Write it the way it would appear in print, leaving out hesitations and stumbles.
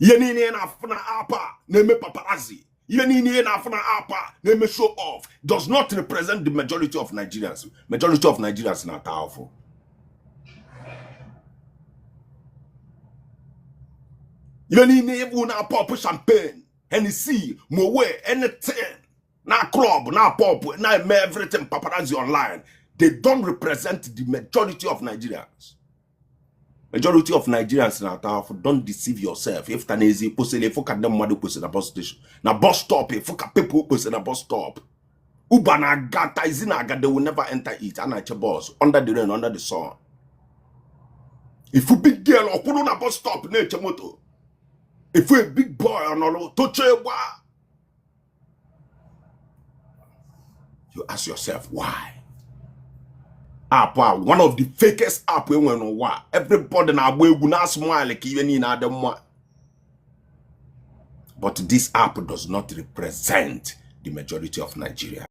Ihe niile ị na-afụ na app a na-eme paparazzi, ihe niile ị na-afụ na app a na-eme show off does not represent the majority of Nigerians. Majority of Nigerians na-ata afụ. Ihe niile ịbụ na pop champagne, Hennessy, Moet, anything na club, na pop, na-eme everything paparazzi online, they don't represent the majority of Nigerians. Majority of Nigerians na-ata afụ. Don't deceive yourself. Ịfụta n'ezi kposịrị, ịfụ ka ndị mmadụ kposịrị na bus station, na bus stop, ịfụ ka people kposịrị na bus stop. Uber na-aga, taxi na-aga, they will never enter it. A na-eche bus under the rain, under the sun. Ifu big girl ọkwụrụ na bus stop na-eche moto. Ifu a big boy ọnọrụ toche gba. You ask yourself why. App a, one of the fakest app enwere n'ụwa. Everybody na-agba egwu na smile ka ihe niile adị mma, but this app does not represent the majority of Nigeria.